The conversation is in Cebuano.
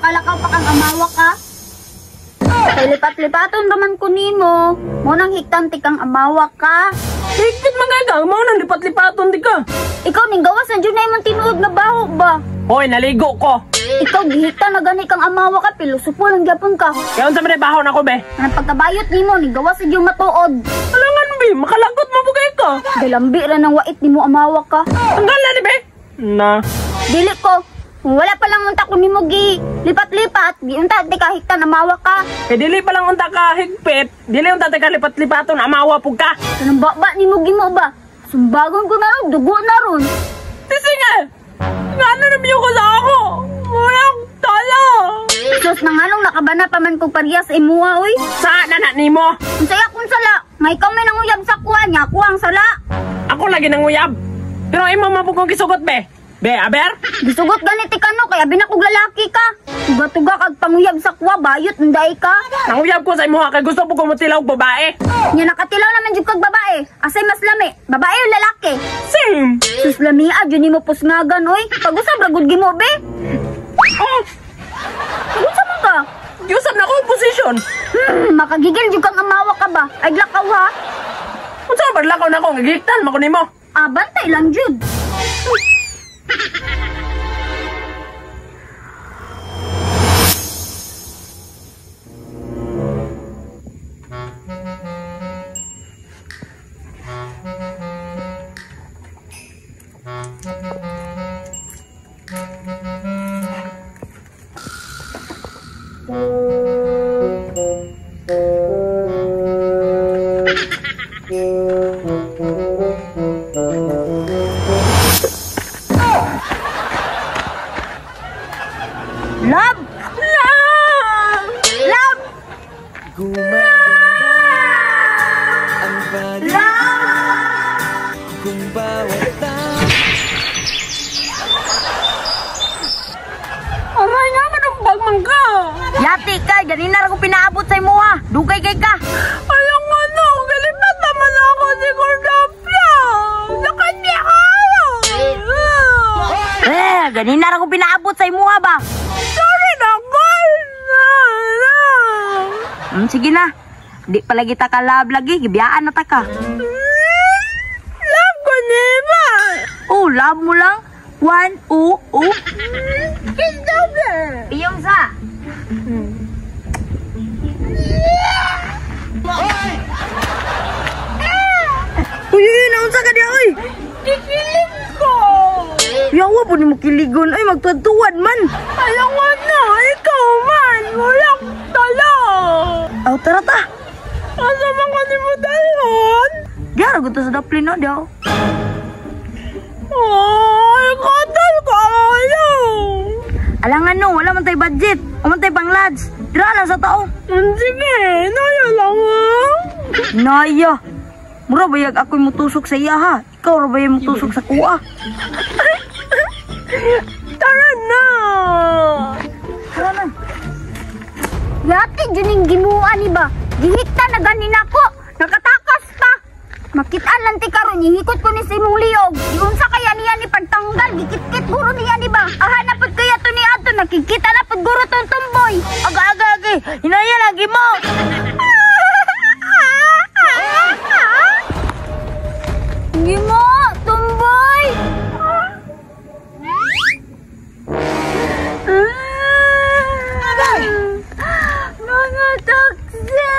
Makalakaw pa kang amawa ka. Kay lipat-lipaton raman ko nimo. Mo nang higtante kang amawa ka. Higpit man kay ka, mao nang lipat-lipaton di ka. Ikaw ning gawas na jud na imong tinuod nga baho ba? Hoy, naligo ko. Ikaw gihikta na gani kang amawa ka, pilosopo lang gyapon ka. Kaya unsa man baho nako be? Anang pagkabayot nimo ning gawas sa jud matuod. Alangan be, makalagot mo bugay ka. Galambi ra nang wait nimo amawa ka. Tanggal ni be. Na. Dili ko. Wala pa lang unta ko nimo gi lipat-lipat, giunta di ka hikta amawa ka. Kay dili pa lang unta ka higpit, dili unta ka lipat-lipaton amawa pug ka. Kanang baba nimo gimo ba? Sumbagon ko na ron, dugo na ron. Tisinga. Ngano na miyo ko sa ako? Walang tala. Sus, nanganong nakabana pa man kong parehas sa imuha, oy. Sa na na nimo? Unsay akong sala? Nga ikaw may nanguyab sa kuha niya, ako ang sala. Ako lagi nanguyab. Pero imo man pud kong gisugot be. Be, aber? Gisugot ganit ka no, kaya binakog lalaki ka. Tuga-tuga kag panguyab sa kuha, bayot nday ka. Nanguyab ko sa imuha kay gusto po ko motilaw og babae. Nya nakatilaw naman jud kag babae. Asay mas lami, babae o lalaki? Same. Sus lamia jud nimo pusngagan oy. Pag-usab ra gud gimo be. Oh. Pag-usab man ka. Giusab na ko position. Makagigil jud kang amawa ka ba? Ay lakaw ha. Unsa ba lakaw nako gigiktan man ko nimo? Ah, bantay lang jud. Love! Love! Love! Love! Kung bawat tao. Aray nga, manumbag man ka. Yati ka, ganina ra ko pinaabot sa imuha. Dugay kay ka. Ayaw nga no, galipat naman ako si Cordopia. Nakanya ka. Eh, ganina ra ko pinaabot sa imuha ba? Sorry na, girl. Sige na. Di pala kita ka love lagi, gibiyaan na ta ka. Love ko nima. Oh, love mo lang. 1, 2, 2. Kiss daw be. Iyong sa. Uy, uy, naunsa ka diya, uy. Kikilig ko. Yawa po ni mo kiligon, uy, magtuwad-tuwad man. Ayaw nga na, ikaw man. Walang tala. Aw, tara ta. Asa man ka ni mo dalhon? Diya, ragot sa daplin no, diya. Ay, katal ka ayaw. Alangan no, wala man tayo budget. Wala man tayo pang lads. Dira lang sa tao. Sige, naya lang ha. Naya. Mura bayag ako'y mutusok sa iya ha. Ikaw ra bayag mutusok sa kuha. Tara na. Tara na. Yati jud ning gimuan ni ba? Gihikta na gani nako. Nakatakas pa. Makitaan lang ti karon, ihikot ko ni sa imong liog. Giunsa kaya niya ni pagtanggal, gikitkit guro niya ni ba? Aha na pud kaya to ni adto, nakikita na pud guro tong tumboy. Aga aga aga, hinaya lagi mo. Gimo, tumboy. Mga taksi.